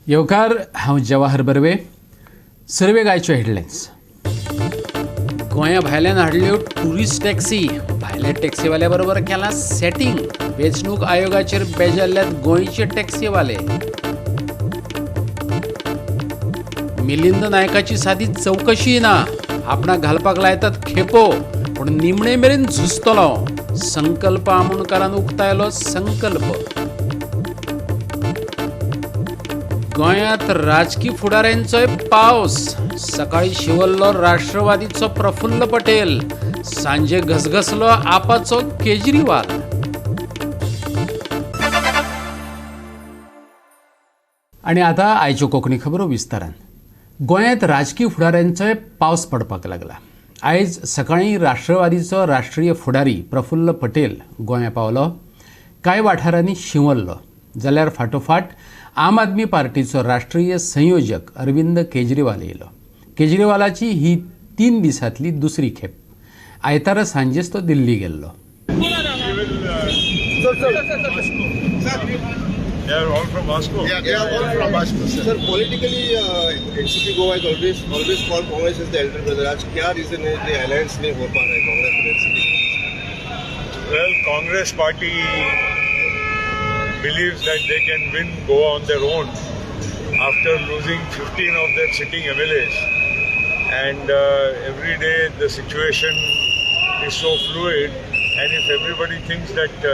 येवकार, हांव जवाहर बर्वे. सुरवेक आयच्यो हेडलायन्स. गोंया भायल्यान हाडल्यो ट्युरिस्ट टॅक्सी, भायल्या टॅक्सीवाल्या बरोबर केलां सेटींग. वेंचणूक आयोगाचेर बेजारल्यात गोंयचे टॅक्सीवाले. मिलिंद नायकाची सादी चवकशी ना, आपणाक घालपाक लायतात खेपो, पूण निमणे मेरेन झुजतलो. संकल्प आमोणकारान उक्तायलो संकल्प. गोंयांत राजकी फुडाऱ्यांचोय पावस. सकाळी शिवल्लो राष्ट्रवादीचो प्रफुल्ल पटेल, सांजे घसघसलो आपाचो केजरीवाल. आनी आतां आयच्यो कोंकणी खबरो विस्तारान. गोंयांत राजकी फुडाऱ्यांचोय पावस पडपाक लागला. आयज सकाळीं राष्ट्रवादीचो राष्ट्रीय फुडारी प्रफुल्ल पटेल गोंया पावलो. कांय वाठारांनी शिंवरलो, जाल्यार फाटोफाट आम आदमी पार्टीचो राष्ट्रीय संयोजक अरविंद केजरीवाल येयलो. केजरीवालाची ही 3 दिसांतली दुसरी खेप. आयतारा सांजेच तो दिल्ली गेल्लो. They are all from Vasco. Yeah, they are all from Vasco. Sir, politically, NCP Goa is always called Congress as the elder brother. आज क्या reason है कि alliance नहीं हो पा रहा है Congress Aur NCP? Well, Congress party believes that they can win Goa on their own after losing 15 of their sitting MLAs, and every day the situation is so fluid. And if everybody thinks that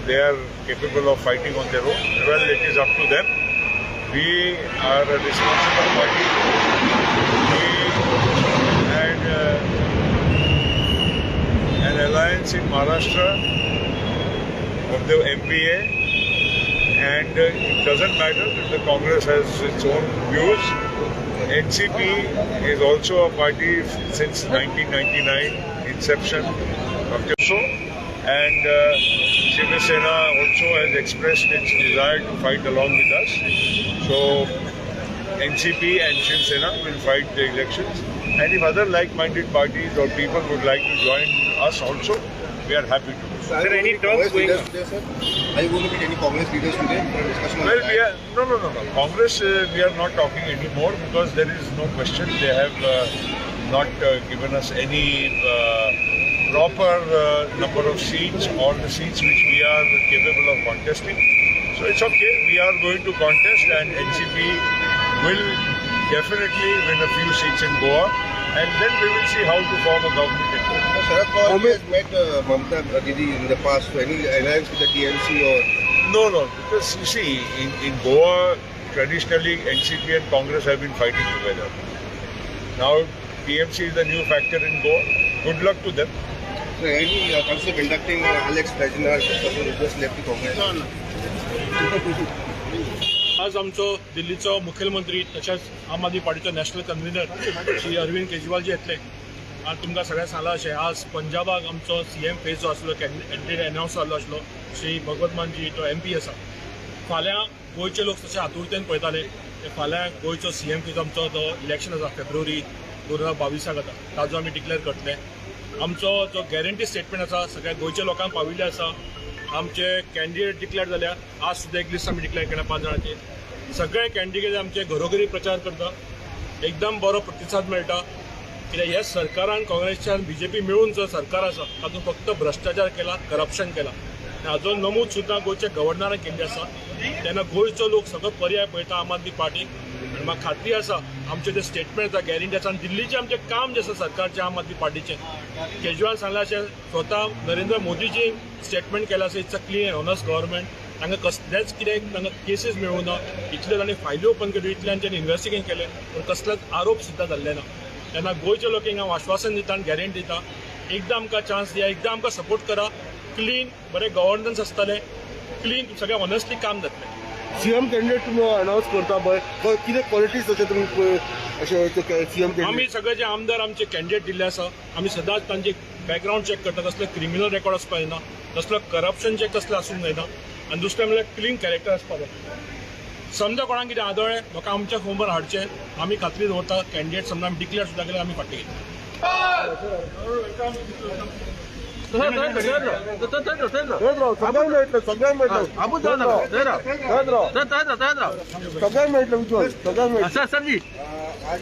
they are capable of fighting on their own, well, it is up to them. We are a responsible party. We had an alliance in Maharashtra of the MPA, and it doesn't matter if the Congress has its own views. NCP is also a party since 1999 inception. So, and Shiv Sena also has expressed its desire to fight along with us. So, NCP and Shiv Sena will fight the elections. And if other like-minded parties or people would like to join us also, we are happy to. So, are there any talks going on today, sir? Are you going to meet any Congress leaders today for discussion? Well, we are no. Congress, we are not talking anymore because there is no question. They have not given us any proper number of seats or the seats which we are capable of contesting. So it's okay, we are going to contest, and NCP will definitely win a few seats in Goa, and then we will see how to form a government in Goa. Sharad Pawar has met Mamata Didi in the past, so any alliance with the TMC or? No, because you see, in Goa, traditionally NCP and Congress have been fighting together. Now TMC is the new factor in Goa. Good luck to them. So any consider conducting Alex Reginald, person who just left the Congress? No. आज आमचो दिल्लीचो मुखेलमंत्री तशेंच आम Aadmi पार्टीचो national कन्व्हिनर Shri Arvind Kejriwal ji येतले. आनी तुमकां सगळ्यांक सांगलां अशें, आज पंजाबाक आमचो सीएम फेस जो आसलो, कॅन्डिडेट अनावन्स जाल्लो आसलो श्री भगवत मानजी, तो एमपी आसा. फाल्यां गोंयचे लोक तशे आतुरतेन पळयताले ते फाल्यां गोंयचो सीएम फेस आमचो तो इलेक्शन आसा फेब्रुवारी 2022 आतां, ताजो आमी डिक्लेअर करतले. आमचो जो गॅरंटी स्टेटमेंट आसा सगळ्या गोंयच्या लोकांक पाविल्ले आसा. आमचे कॅन्डिडेट डिक्लेअर जाल्या, आज सुद्दां एक लिस्ट आमी डिक्लेअर केल्या 5 जाणांची. सगळे कॅन्डिडेट आमचे घरोघरी प्रचार करता, एकदम बरो प्रतिसाद मेळटा. कित्याक ह्या सरकारान काँग्रेसच्यान बीजेपी मेळून जो सरकार आसा तातूंत फक्त भ्रश्टाचार केला, करप्शन केला. हाजो नमूद सुद्दां गोंयच्या गव्हर्नरान केल्ली आसा. तेन्ना गोंयचो लोक सगळो पर्याय पळयता आम आदमी पार्टी. आनी म्हाका खात्री आसा आमचें जें स्टेटमेंट आसा, गॅरंटी आसा, आनी दिल्लीचें आमचें काम जें आसा सरकारचें आम आदमी पार्टीचें, केजरीवाल सांगलां अशें स्वता नरेंद्र मोदीजी स्टेटमेंट केलां आसा, it's a clean and honest government. तांकां कसलेंच कितें तांकां केसीस मेळूं ना, इतल्यो तांणी फायली ओपन केल्यो, इतल्यान इन्वेस्टिगेशन केलें, पूण कसलेच आरोप सुद्दां जाल्ले ना. तेन्ना गोंयच्या लोकांक हांव आश्वासन दिता आनी गॅरंटी दिता, एकदां आमकां चान्स दिया, एकदां आमकां सपोर्ट करा, क्लीन बरें गव्हर्नन्स आसतलें, क्लीन सगळें ऑनेस्टली काम जातलें. सीएम कॅन्डिडेट तुमी अनावन्स करता पळय, कितें क्वॉलिटीज अशें तुमी अशें सीएम कॅन्डिडेट? आमी सगळे जे आमदार आमचे कॅन्डिडेट दिल्ले आसा, आमी सदांच तांचे बॅकग्रावंड चॅक करता, कसले क्रिमिनल रेकॉर्ड आसपाक जायना, कसलो करप्शनचें कसलें आसूंक जायना, आनी दुसरें म्हणल्यार क्लीन कॅरेक्टर आसपाक जाय. समजा कोणाक कितें आदळ्ळें, लोकांक आमच्या फोर्मार हाडचें, आमी खात्री दवरता कॅन्डिडेट समजा आमी डिक्लेअर सुद्दां केल्यार आमी फाटीं घेतले. आज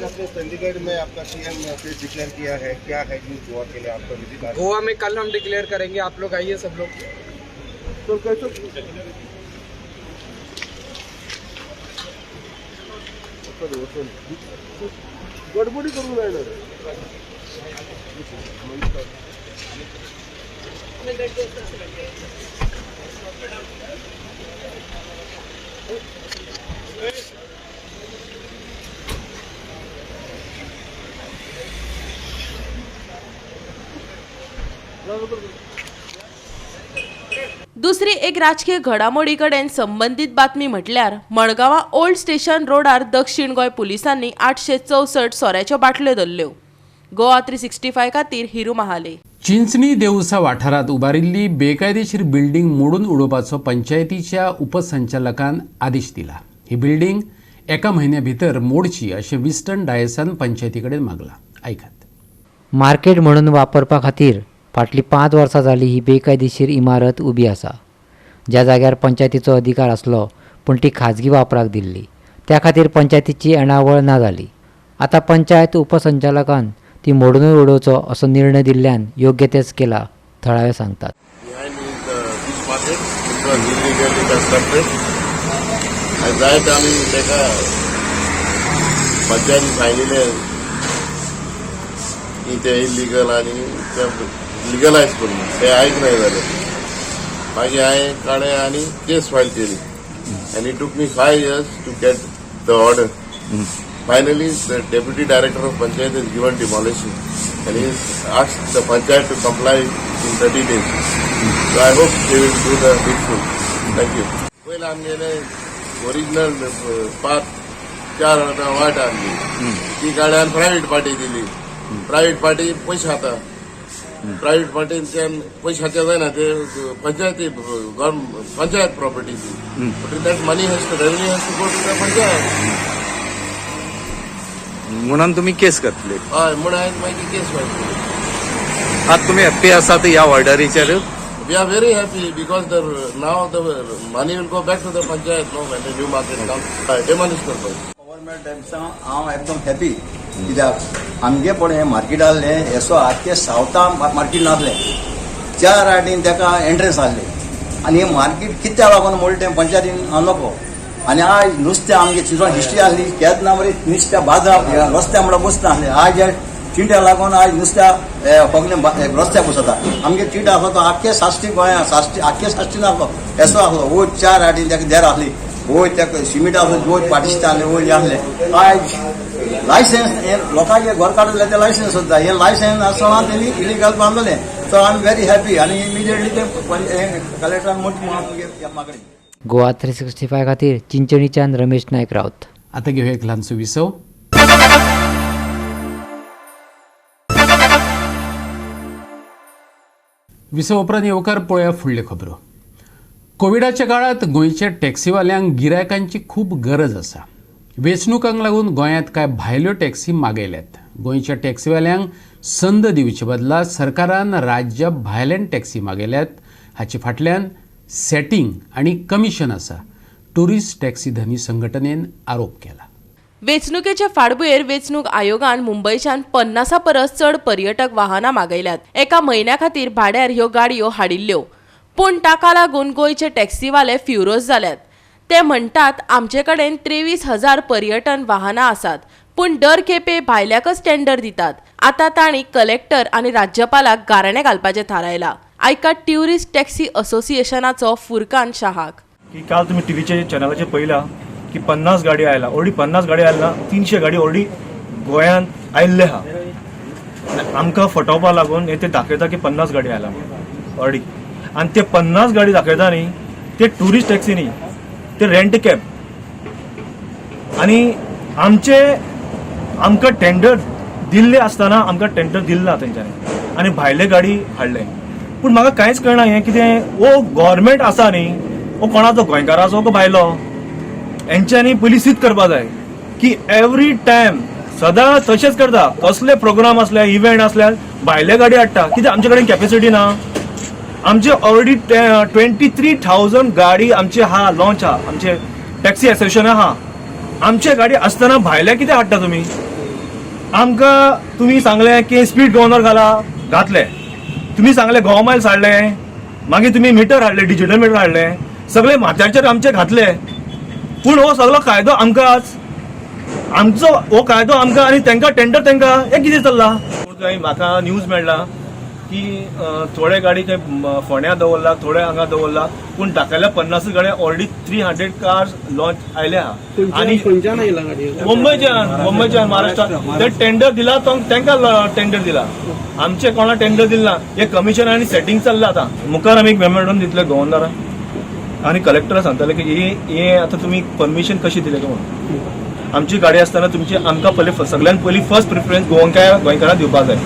आपने चंडीगढ़ में आपका सीएम फेस डिक्लेयर किया है, क्या है न्यूज गोवा के लिए आपका विजिट? गोवा में कल हम डिक्लेयर करेंगे, आप लोग आइए सब लोग। तो कैसे गडबडी करून राहिलं. दुसरी एक राजकीय घडामोडी कडेन संबंदीत बातमी म्हटल्यार मडगांवां ओल्ड स्टेशन रोडार दक्षिण गोंय पुलिसांनी 864 सोऱ्याच्यो बाटल्यो धरल्यो. गोवा 365 खातीर हिरू महाले. चिंचणी देवसा वाठारांत उबारिल्ली बेकायदेशीर बिल्डींग मोडून उडोवपाचो पंचायतीच्या उपसंचालकान आदेश दिला. ही बिल्डींग एका म्हयन्या भितर मोडची अशें विस्टन डायसान पंचायती कडेन मागलां. आयकात. मार्केट म्हणून वापरपा खातीर फाटलीं 5 वर्सां जाली ही बेकायदेशीर इमारत उबी आसा. ज्या जाग्यार पंचायतीचो अधिकार आसलो पूण ती खाजगी वापराक दिल्ली, त्या खातीर पंचायतीची येणावळ ना जाली. आतां पंचायत उपसंचालकान ती मोडूनय उडोवचो असो निर्णय दिल्ल्यान योग्य तेच केला, थळावे सांगतात. जायत आमी ताका पंचायती सांगिल्लें की ते इलिगल आनी ते लिगलायज करून ते आयकना जालें. मागीर हांवें काडलें आनी केस फायल केली आनी it took me 5 years to get the order. Finally the deputy director of panchayat is given demolition and he asked the panchayat to comply in 30 days. So I hope they will do the needful. Thank you. पयलीं आमगेले original 5-4 वाट आसली ती काडल्यान private party दिली. Private party पयशे खाता, private पार्टीच्यान पयशे खात्या जायना, ते पंचायती पंचायत प्रॉपर्टी ती. But that money has to, revenue has to go to the panchayat. म्हणून तुमी केस घातली? हय, म्हूण हांवें मागीर केस फायल केली. आतां तुमी हॅप्पी आसात ह्या ऑर्डरीचेर? We are very happy because the now the money will go back to the panchayat no when the new market comes. Demolish करपाक. गव्हर्मेंट टायम्सा हांव एकदम हॅपी, कित्याक आमगे पण हें मार्केट आहलें येसो आख्खे सावथा मार्केट नासलें, 4 आटीन तेका एंट्रन्स आहलें आनी हें मार्केट कित्याक लागून म्हणलें तें पंचायतीन हांव नको. आनी आयज नुस्तें आमगे चिंचवण हिस्ट्री आहली केन्ना मरे नुस्त्या बाजार रस्त्या म्हणल्यार बसना आहलें. आयज ह्या चिंट्या लागून आयज नुस्त्या सगळें रस्त्या बसता. आमगे चिंटा आसलो तो आख्खे साश्टी गोंया साश्टी आख्खे साश्टीन आसलो येसो आसलो. वयर 4 आटीन तेका देर आहली, वयर तेका सिमीट आसलो, वयर पाटिस्ता आहलें, वयर आहलें. आयज लायसन्स हे लोकांचे घर काडून ते लायसन्स सुद्दां हे लायसन्स आसतना तेणी इलिगल बांदलें. So I am very happy आनी इमिजिएटली ते कलेक्टरान म्हणटा मागणी. गोवा 365 खातीर चिंचणीच्यान रमेश नायक राऊत. आतां घेवया एक ल्हानसो विसव. विसव उपरांत येवकार पळोवया फुडल्यो खबरो. कोविडाच्या काळांत गोंयच्या टॅक्सीवाल्यांक गिरायकांची खूब गरज आसा. वेंचणुकांक लागून गोंयांत कांय भायल्यो टॅक्सी मागयल्यात. गोंयच्या टॅक्सीवाल्यांक संद दिवचे बदला सरकारान राज्या भायल्यान टॅक्सी मागयल्यात. हाचे फाटल्यान सेटिंग आनी कमिशन आसा, ट्युरिस्ट टॅक्सी धनी संघटनेन आरोप केला. वेंचणुकेचे फाटभुंयेर वेंचणूक आयोगान मुंबयच्यान 50 परस चड पर्यटक वाहनां मागयल्यात. एका म्हयन्या खातीर भाड्यार ह्यो गाडयो हाडिल्ल्यो, पूण ताका लागून गोंयचे टॅक्सीवाले फ्युरोज जाल्यात. ते म्हणटात आमचे कडेन 23,000 पर्यटन वाहनां आसात, पूण दर खेपे भायल्याकच टेंडर दितात. आतां तांणी कलेक्टर आनी राज्यपालाक गाराणें घालपाचें थारायलां. आयका ट्युरिस्ट टॅक्सी असोसिएशनाचो फुरकान शाहाक. की काल तुम्ही टीव्हीच्या चॅनलाचेर पळयला की 50 गाडी आयला, ऑलरेडी 50 गाडी आयला, 300 गाडी ऑलरेडी गोंयांत आयिल्ले आहा. आमकां फटोवपा लागून हे ते दाखयता की 50 गाडी आयला ऑलरेडी. आनी ते 50 गाडी दाखयता न्ही, ते ट्युरिस्ट टॅक्सी न्ही, ते रेंट कॅब. आनी आमचे आमकां टेंडर दिल्ले आसतना आमकां टेंडर दिलें ना तेंच्यांनी आनी भायले गाडी हाडले. पूण म्हाका कांयच कळना हें कितें, वो गव्हर्मेंट आसा न्ही, वो कोणाचो गोंयकाराचो वो भायलो, हेंच्यांनी पयलीं सिद्ध करपा जाय की एवरी टायम सदां तशेंच करता. कसले प्रोग्राम आसल्यार इव्हेंट आसल्यार भायले गाडी हाडटा, कित्याक आमचे कडेन कॅपेसिटी ना. आमचे ऑलरेडी 23,000 गाडी आमचे आहा, लॉन्च आहा, आमचे टॅक्सी एसोसिएशन आहा. आमचे गाडी आसतना भायल्या कितें हाडटा तुमी? आमकां तुमी सांगलें की स्पीड गव्हर्नर घाला, घातले. तुमी सांगले गोवा मायल्स हाडले, मागीर तुमी मिटर हाडले, डिजिटल मिटर हाडले, सगळे माथ्याचेर आमचे घातले. पूण हो सगळो कायदो आमकांच, आमचो हो कायदो आमकां आनी तांकां टेंडर तांकां, हें कितें चल्लां? पूण थंय म्हाका न्यूज मेळ्ळा की थोडे गाडी थंय फोंड्या दवरला, थोडे हांगा दवरला, पूण दाखयल्या 50 गाडी ऑलरेडी 300 कार्स लॉन्च आयल्या. आनी खंयच्यान आयला गाडी? मुंबयच्यान, महाराष्ट्रान. ते टेंडर दिला तो तांकां टेंडर दिला, आमचे कोणा टेंडर दिला. हे कमिशन आनी सेटींग चल्लां. आतां मुखार आमी एक मेमोरंडम दितले गव्हर्नराक आनी कलेक्टराक सांगतले की हे आतां तुमी परमिशन कशी दिले काय म्हणून. आमची गाडी आसतना तुमची आमकां पयली सगळ्यान पयली फर्स्ट प्रिफरन्स गोंयकारांक दिवपाक जाय.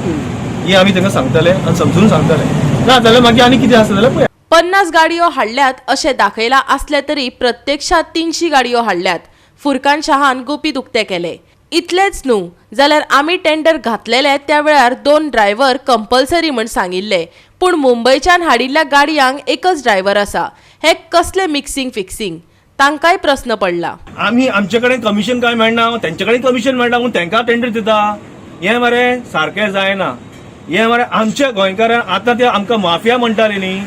हे आमी तांकां सांगतले आनी समजून सांगतले. ना जाल्यार मागीर आनी कितें आसा जाल्यार पळया. 50 गाडयो हाडल्यात अशें दाखयलां आसलें तरी प्रत्यक्षात 300 गाडयो हाडल्यात. फुरकान शहान गुपीत उक्तें केलें. इतलेंच न्हू जाल्यार आमी टेंडर घातलेले त्या वेळार 2 ड्रायव्हर कंपल्सरी म्हण सांगिल्ले, पूण मुंबयच्यान हाडिल्ल्या गाडयांक एकच ड्रायव्हर आसा. हे कसले मिक्सिंग फिक्सिंग? तांकांय प्रस्न पडला. आमी आमचे कडेन कमिशन काय मेळना, तेंचे कडेन कमिशन मेळटा म्हूण तांकां टेंडर दिता. हें मरे सारकें जायना. हें मरे आमच्या गोंयकारांक आतां ते आमकां माफिया म्हणटाले न्ही,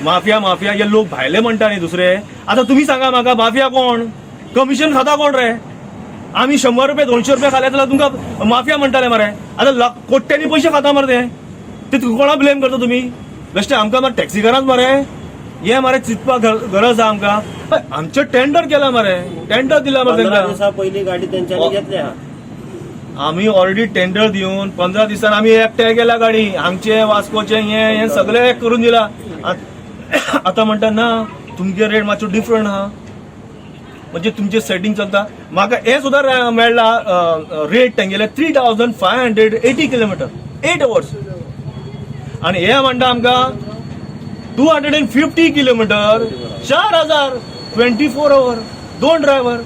माफिया माफिया हे लोक भायले म्हणटा न्ही दुसरे. आतां तुमी सांगा म्हाका, माफिया कोण? कमिशन खाता कोण रे? आमी 100 रुपये 200 रुपये खाले जाल्यार तुमकां माफिया म्हणटाले मरे. आतां कोट्यांनी पयशे खाता मरे ते कोणा ब्लेम करता तुमी? बेश्टे आमकां मरे टॅक्सीकारांच मरे. हे मरे चिंतपाक गरज आहा आमकां. आमचें टेंडर केला मरे, टेंडर दिला मरे तांकां. पयली गाडी तेंच्यांनी घेतल्या. आमी ऑलरेडी टेंडर दिवन 15 दिसान आमी एकठांय केला गाडी, आमचे वास्कोचे हे हे सगळे करून दिला. आतां म्हणटा ना तुमगे रेट मातसो डिफरंट आहा, म्हणजे तुमचे सेटींग चलता. म्हाका हे सुद्दां मेळ्ळा रेट तेंगेले 3,580 किलोमिटर 8 अवर्स, आनी हे म्हणटा आमकां 250 किलोमिटर 4,000 24 our 2 driver.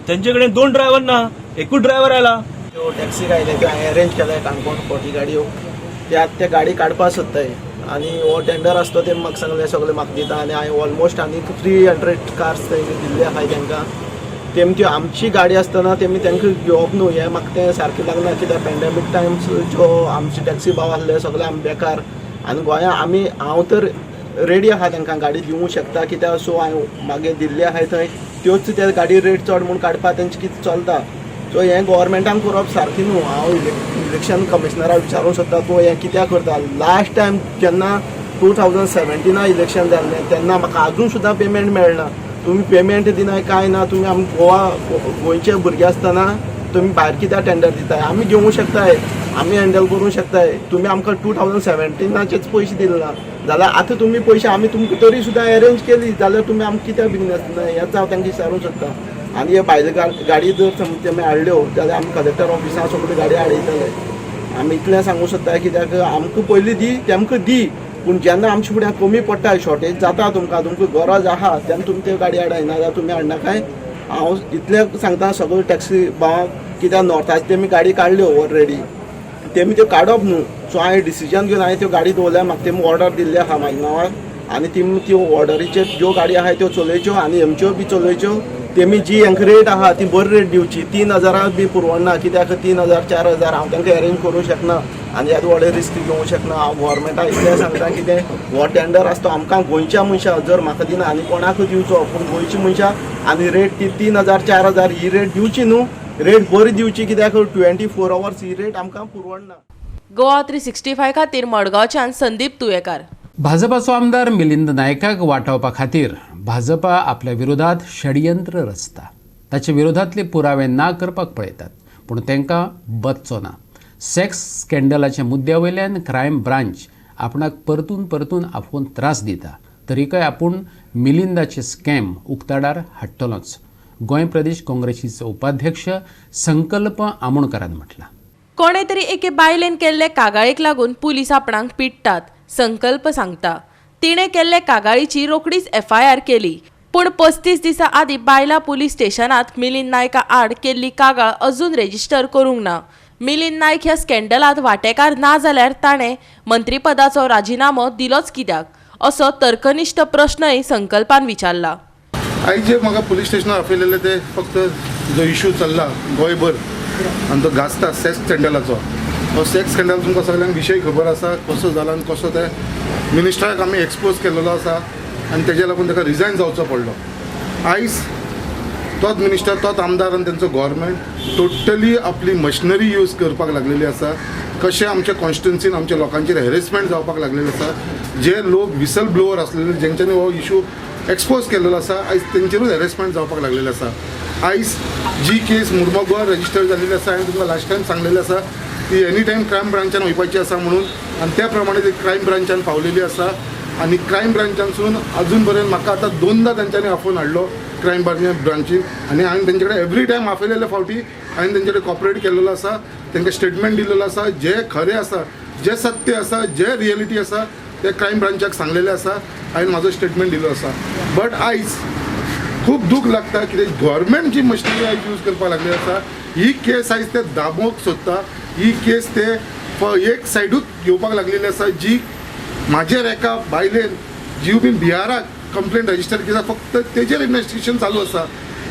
तेंचे कडेन 2 ड्रायव्हर ना, एकूच ड्रायव्हर आयला. त्यो टॅक्सी आयले त्यो हांवें अरेंज केले काणकोण 40 गाडयो, ते आतां ते गाडी काडपाक सोदताय आनी हो टेंडर आसतो ते म्हाका सांगले सगळे म्हाका दिता. आनी हांवें ऑलमोस्ट आनी 300 कार्स तेंकां दिल्ले आहाय तांकां. तेमी त्यो आमची गाडी आसतना तेमी तांकां घेवप न्हू, हें म्हाका तें सारकें लागना. कित्याक पेंडेमीक टायम्स ज्यो आमचे टॅक्सी भाव आसले सगळे आमी बेकार आनी गोंया आमी, हांव तर रेडी आहा तांकां गाडी दिवंक शकता. कित्याक सो हांवें मागीर दिल्ली आहाय थंय त्योच ते गाडी रेट चड म्हूण काडपाक तेंचें कितें चलता. सो हें गव्हर्मेंटान करप सारकें न्हू. हांव इलेक्शन कमिशनराक विचारूंक सोदता तूं हें कित्याक करता. लास्ट टायम जेन्ना 2017 इलेक्शन जाल्लें तेन्ना म्हाका आजून सुद्दां पेमेंट मेळना. तुमी पेमेंट दिनाय कांय ना. तुमी आम गोवा गोंयचे भुरगे आसतना तुमी भायर कित्याक टेंडर दिताय? आमी घेवंक शकताय, आमी हँडल करूंक शकताय. तुमी आमकां 2017चेच पयशे दिले ना जाल्यार आतां तुमी पयशे आमी तुमकां तरी सुद्दां अरेंज केली जाल्यार तुमी आमकां कित्याक बिजनेस दिना हेंच हांव तांकां विचारूंक सोदता. आनी हे भायले गाडी जर समज तेमी हाडल्यो जाल्यार आमी कलेक्टर ऑफिसान सगळ्यो गाडी हाडयतले. आमी इतलें सांगूंक सोदता कित्याक आमकां पयलीं दी तेमकां दी, पूण जेन्ना आमच्या फुड्यान कमी पडटा, शॉर्टेज जाता, तुमकां तुमकां गरज आहा तेन्ना तुमी त्यो गाडी हाडाय, ना जाल्यार तुमी हाडनाकाय. हांव इतलें सांगता सगळ्यो टॅक्सी भावांक कित्याक नॉर्थाचे तेमी गाडी काडल्यो ऑलरेडी, तेमी त्यो काडप न्हू. सो हांवें डिसिजन घेवन हांवें त्यो गाडी दवरल्या. म्हाका तेमी ऑर्डर दिल्ली आहा म्हाज्या नांवार आनी ती त्यो ऑर्डरीचेर ज्यो गाडी आहाय त्यो चलयच्यो आनी हेमच्यो बी चलयच्यो. तेमी जी हांकां रेट आहा ती बरी रेट दिवची. 3,000 बी पुरवणना, कित्याक 3,000 4,000 हांव तांकां अरेंज करूंक शकना आनी येदो व्हडलें रिस्क घेवंक शकना. हांव गव्हर्मेंटाक इतलें सांगता कितें हो टेंडर आसता आमकां गोंयच्या मनशां जर म्हाका दिना आनी कोणाकूय दिवचो, पूण गोंयच्या मनशां आनी रेट ती 3,000 4,000 ही रेट दिवची न्हू, रेट बरी दिवची कित्याक 24 अवर्स ही रेट आमकां पुरवणना. गोवा 365 खातीर मडगांवच्यान संदीप तुयेकार. भाजपाचो आमदार मिलिंद नायकाक वाटावपा खातीर भाजपा आपल्या विरोधात षडयंत्र रचता. ताचे विरोधांतले पुरावे ना करपाक पळयतात, पूण तांकां बदचो ना. सेक्स स्कँडलाच्या मुद्द्या वयल्यान क्रायम ब्रांच आपणाक परतून परतून आपोवन त्रास दिता, तरीकय आपूण मिलिंदाचे स्कॅम उक्ताडार हाडटलोच, गोंय प्रदेश काँग्रेसीचो उपाध्यक्ष संकल्प आमोणकरान म्हटलां. कोणे तरी एके बायलेन केल्ले कागाळीक लागून पुलीस आपणाक पिडटात, संकल्प सांगता. तिणें केल्ले कागाळीची रोखडीच एफआयआर केली, पूण 35 दिसां आदीं बायला पुलीस स्टेशनांत मिलिंद नायका आड केल्ली कागाळ अजून रेजिस्टर करूंक ना. मिलिंद नायक ह्या स्कँडलांत वांटेकार ना जाल्यार ताणें मंत्रीपदाचो राजिनामो दिलोच कित्याक असो तर्कनिश्ठ प्रश्नय संकल्पान विचारला. आयज जे म्हाका पुलीस स्टेशनार आपयलेले ते फक्त जो इशू चल्ला गोंयभर आनी तो गाजता सेक्स स्कँडलाचो, हो सेक्स स्कँडल तुमकां सगळ्यांक विशय खबर आसा कसो जाला आनी कसो ते मिनिस्टराक आमी एक्सपोज केल्लो आसा आनी तेज्या लागून ताका रिजायन जावचो पडलो. आयज तोच मिनिस्टर, तोच आमदार आनी तेंचो गव्हर्मेंट टोटली आपली मशिनरी यूज करपाक लागलेली आसा. कशें आमच्या कॉन्स्टिट्युन्सीन आमच्या लोकांचेर हॅरेसमेंट जावपाक लागलेलें आसा, जे लोक विसल ब्लोवर आसलेले जेंच्यांनी हो इशू एक्सपोज केलेलो आसा आयज तेंचेरूच हॅरेसमेंट जावपाक लागलेलें आसा. आयज जी केस मुर्मोगांव रजिस्टर जाल्लेली आसा हांवें तुमकां लास्ट टायम सांगलेलें आसा ती एनी टायम क्रायम ब्रांचान वयपाची आसा म्हणून, आनी त्या प्रमाणे ती क्रायम ब्रांचान पावलेली आसा. आनी क्रायम ब्रांचानसून अजून पर्यंत म्हाका आतां दोनदां तेंच्यांनी आफोवन हाडलो क्रायम ब्रांचीन आनी हांवें तेंचे कडेन एवरी टायम आपयलेले फावटी हांवें तेंचे कडेन कॉपरेट केलेलो आसा, तेंकां स्टेटमेंट दिलेलो आसा, जें खरें आसा, जें सत्य आसा, जें रियलिटी आसा तें क्रायम ब्रांचाक सांगलेलें आसा, हांवें म्हाजो स्टेटमेंट दिलो आसा. बट आयज खूब दूख लागता कित्याक गव्हर्मेंट जी मशिनरी आयज यूज करपाक लागली आसा ही केस आयज ते दाबोवंक सोदता, ही केस ते एक सायडूच घेवपाक लागलेली आसा. जी म्हाजेर एका बायलेन जीव बीन बिहाराक कंप्लेन रजिस्टर केला फक्त तेजेर इन्वेस्टिगेशन चालू आसा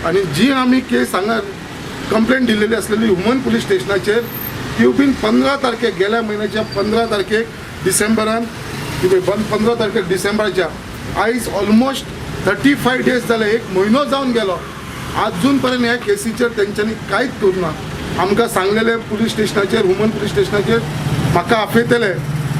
आनी जी आमी केस हांगा कंप्लेन दिलेली आसलेली ह्युमन पुलीस स्टेशनाचेर ती बीन 15 तारखेक गेल्या म्हयन्याच्या 15 तारखेक डिसेंबरान 15 तारखेक डिसेंबराच्या आयज ऑलमोस्ट 35 डेज जाले, एक म्हयनो जावन गेलो, आजून पर्यंत ह्या केसीचेर तेंच्यांनी कांयच करूं ना. आमकां सांगलेलें पुलीस स्टेशनाचेर, ह्युमन पुलीस स्टेशनाचेर म्हाका आपयतले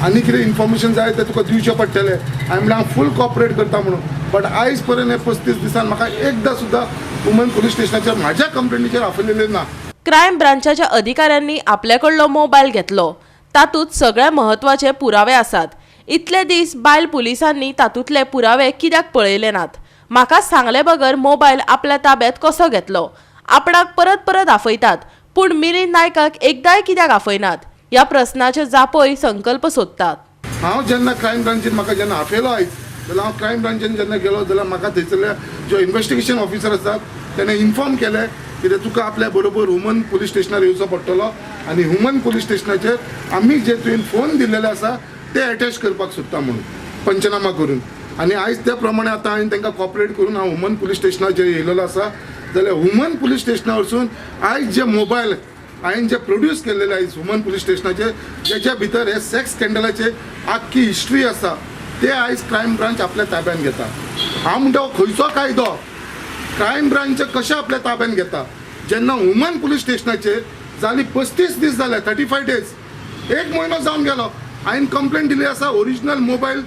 आनी कितें इन्फॉर्मेशन जाय तें तुका दिवचें पडटलें, हांवें म्हणलें हांव फूल कॉपरेट करता म्हणून. बट आयज पर्यंत हे 35 दिसान म्हाका एकदां सुद्दां वुमन पुलीस स्टेशनाचेर म्हाज्या कंप्लेनीचेर आपयलेलें ना. क्रायम ब्रांचाच्या अधिकाऱ्यांनी आपल्याकडलो मोबायल घेतलो, तातूंत सगळे म्हत्वाचे पुरावे आसात. इतले दीस बायल पुलिसांनी तातूंतले पुरावे कित्याक पळयले नात? म्हाका सांगले बगर मोबायल आपल्या ताब्यात कसो घेतलो? आपणाक परत परत आपयतात पूण मिलिंद नायकाक एकदांय कित्याक आपयनात? ह्या प्रस्नाचे जापोय संकल्प सोदतात. हांव जेन्ना क्रायम ब्रांचीन म्हाका जेन्ना आपयलो आयज जाल्यार हांव क्रायम ब्रांचीन जेन्ना गेलो जाल्यार म्हाका थंयसरल्या जो इन्वेस्टिगेशन ऑफिसर आसा तेणें इन्फॉर्म केलें कितें तुका आपल्या बरोबर ह्युमन पुलीस स्टेशनार येवचो पडटलो आनी ह्युमन पुलीस स्टेशनाचेर आमी जे तुवें फोन दिल्लेले आसा ते एटॅच करपाक सोदता म्हणून पंचनामा करून. आनी आयज त्या प्रमाणे आतां हांवें तांकां कॉपरेट करून हांव ह्युमन पुलीस स्टेशनाचेर येयलेलो आसा. जाल्यार ह्युमन पुलीस स्टेशना वचून आयज जे मोबायल हांवें जे प्रोड्यूस केल्लेले आयज ह्युमन पुलीस स्टेशनाचेर जेच्या भितर हे सेक्स स्कँडलाचे आख्खी हिस्ट्री आसा ते आयज क्रायम ब्रांच आपल्या ताब्यान घेता. हांव म्हणटा खंयचो कायदो क्रायम ब्रांच कशें आपल्या ताब्यान घेता जेन्ना ह्युमन पुलीस स्टेशनाचेर जाली 35 दीस जाले, 35 डेज, एक म्हयनो जावन गेलो. हांवें कंप्लेन दिल्ली आसा, ओरिजिनल मोबायल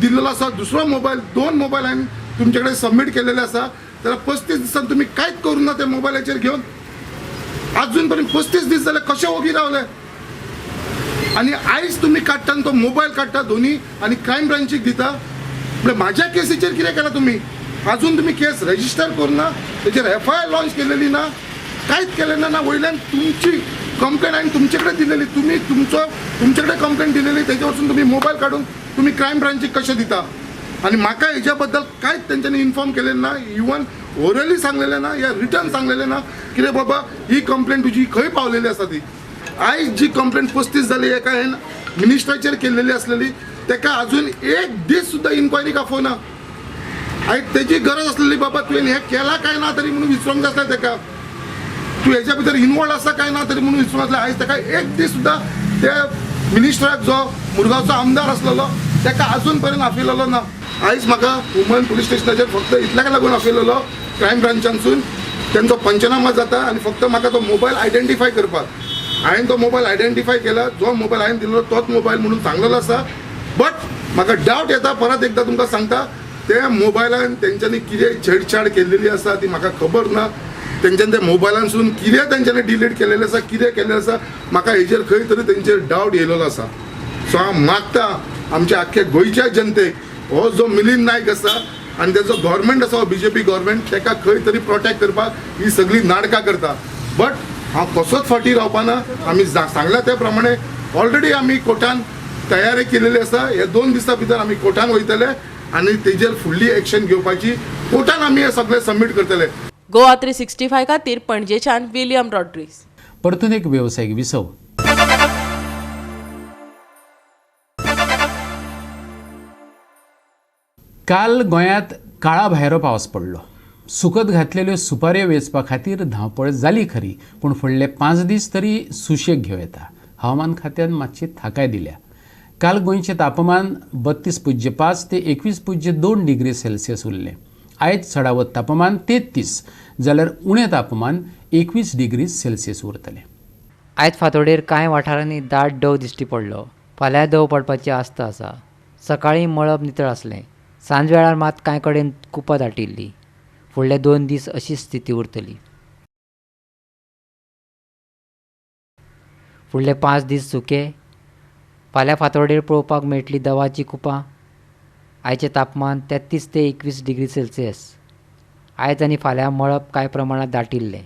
दिल्लो आसा, दुसरो मोबायल, 2 मोबायल हांवें तुमचे कडेन सबमीट केलेले आसा. जाल्यार 35 दिसान तुमी कांयच करूं ना त्या मोबायलाचेर घेवन आजून पर्यंत 35 दीस जाले कशें ओगी रावले? आनी आयज तुमी काडटा आनी तो मोबायल काडटा दोनी आनी क्रायम ब्रांचीक दिता. म्हळ्यार म्हाज्या केसीचेर कितें केलां तुमी? आजून तुमी केस रजिस्टर करूं ना, तेचेर एफआयआर लॉन्च केलेली ना, कांयच केलें ना. वयल्यान तुमची कंप्लेन हांवें तुमचे कडेन दिलेली, तुमी तुमचे कडेन कंप्लेन दिलेली, तेजे वचून तुमी मोबायल काडून तुमी क्रायम ब्रांचीक कशें दिता? आनी म्हाका हेज्या बद्दल कांयच तेंच्यांनी इन्फॉर्म केलें ना, इवन ओरली सांगलेलें ना या रिटर्न सांगलेलें ना कितें बाबा ही कंप्लेन तुजी खंय पावलेली आसा ती. आयज जी कंप्लेन 35 जाली एका हांवें मिनिस्टराचेर केल्लेली आसलेली तेका आजून एक दीस सुद्दां इन्क्वायरीक आफोवना. आयज तेजी गरज आसलेली बाबा तुवें हें केलां काय ना तरी म्हणून विचारूंक जाय आसलें तेका, तूं हेज्या भितर इनवॉल्व आसा काय ना तरी म्हणून विचारूंक आसलें. आयज तेका एक दीस सुद्दां त्या मिनिस्टराक जो मुरगांवचो आमदार आसलेलो तेका आजून पर्यंत आपयलेलो ना. आयज म्हाका वुमन पुलीस स्टेशनाचेर फक्त इतल्याक लागून आपयलेलो क्रायम ब्रांचानसून तेंचो पंचनामा जाता आनी फक्त म्हाका तो मोबायल आयडेंटिफाय करपाक. हांवें तो मोबायल आयडेंटिफाय केला, जो मोबायल हांवें दिल्लो तोच मोबायल म्हणून सांगलेलो आसा. बट म्हाका डावट येता, परत एकदां तुमकां सांगता, त्या मोबायलान तेंच्यांनी कितें छेडछाड केल्लेली आसा ती म्हाका खबर ना. तेंच्यांनी त्या मोबायलानसून कितें तेंच्यांनी डिलीट केलेलें आसा, कितें केल्लें आसा, म्हाका हेजेर खंय तरी तेंचेर डावट येयलेलो आसा. सो हांव मागता आमच्या आख्ख्या गोंयच्या जनतेक, हो जो मिलिंद नायक आसा आनी तेजो गव्हर्मेंट आसा हो बीजेपी गव्हर्मेंट, तेका खंय तरी प्रोटेक्ट करपाक ही सगळी नाटकां करता. बट हांव कसोच फाटीं रावपाना. आमी सांगला त्या प्रमाणे ऑलरेडी आमी कोर्टान तयारी केलेली आसा. ह्या 2 दिसां भितर आमी कोर्टान वयतले आनी तेजेर फुडली एक्शन घेवपाची कोर्टान आमी हे सगळें सबमीट करतले. गोवा 365 खातीर पणजेच्यान विलियम रॉड्रिग्स. परतून एक वेवसायीक विसव. काल गोंयांत काळा भायरो पावस पडलो. सुकत घातलेल्यो सुपाऱ्यो वेंचपा खातीर धांवपळ जाली खरी, पूण फुडले 5 दीस तरी सुशेग घेवं येता. हवामान खात्यान मातशी थाकाय दिल्या. काल गोंयचें तापमान 32.5 ते 21.2 डिग्री सेल्सियस उरलें. आयज चडावत तापमान 33 जाल्यार उणें तापमान 21 डिग्री सेल्सियस उरतलें. आयज फांतोडेर कांय वाठारांनी दाट दव दिश्टी पडलो. फाल्यां दव पडपाची आस्त आसा. सकाळीं मळब नितळ आसलें. सांजवेळार मात कांय कडेन कुपां दाटिल्लीं. फुडले 2 दीस अशीच स्थिती उरतली. फुडले 5 दीस सुके. फाल्यां फांतोडेर पळोवपाक मेळटली दवाची कुपां. आयचें तापमान 33 ते 21 डिग्री सेल्सियस. आयज आनी फाल्यां मळब कांय प्रमाणांत दाटिल्लें.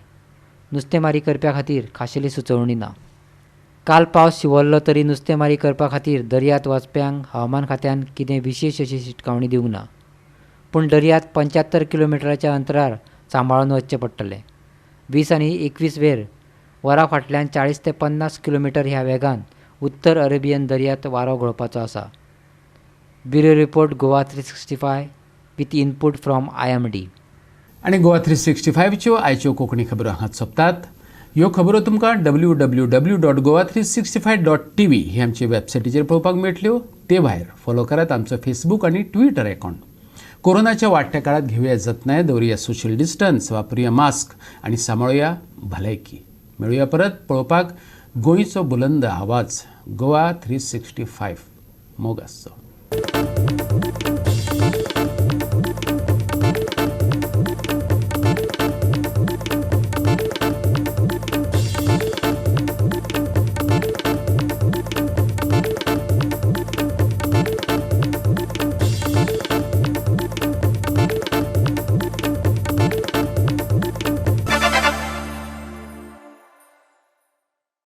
नुस्तेमारी करप्या खातीर खाशेली सुचोवणी ना. काल पावस शिंवरलो तरी नुस्तेमारी करपा खातीर दर्यांत वचप्यांक हवामान खात्यान कितें विशेश अशी शिटकावणी दिवंक ना. पूण दर्यांत 75 किलोमिटराच्या अंतरार सांबाळून वचचें पडटलें. 20 आनी 21 वेर वरां फाटल्यान 40 ते 50 किलोमिटर ह्या वेगान उत्तर अरेबियन दर्यांत वारो घोळपाचो आसा. Bureau report, Goa 365 with input from IMD. आनी गोवा 365च्यो आयच्यो कोंकणी खबरो हांगाच सोंपतात. ह्यो खबरो तुमकां www.goa365.tv ही आमचे वेबसायटीचेर पळोवपाक मेळटल्यो. ते भायर फॉलो करात आमचो फेसबूक आनी ट्विटर अकावंट. कोरोनाच्या वाडट्या काळात घेवया जतनाय, दवरुया सोशल डिस्टन्स, वापरुया मास्क आनी सांबाळुया भलायकी. मेळुया परत पळोवपाक गोंयचो बुलंद आवाज गोवा 365. मोग आसचो.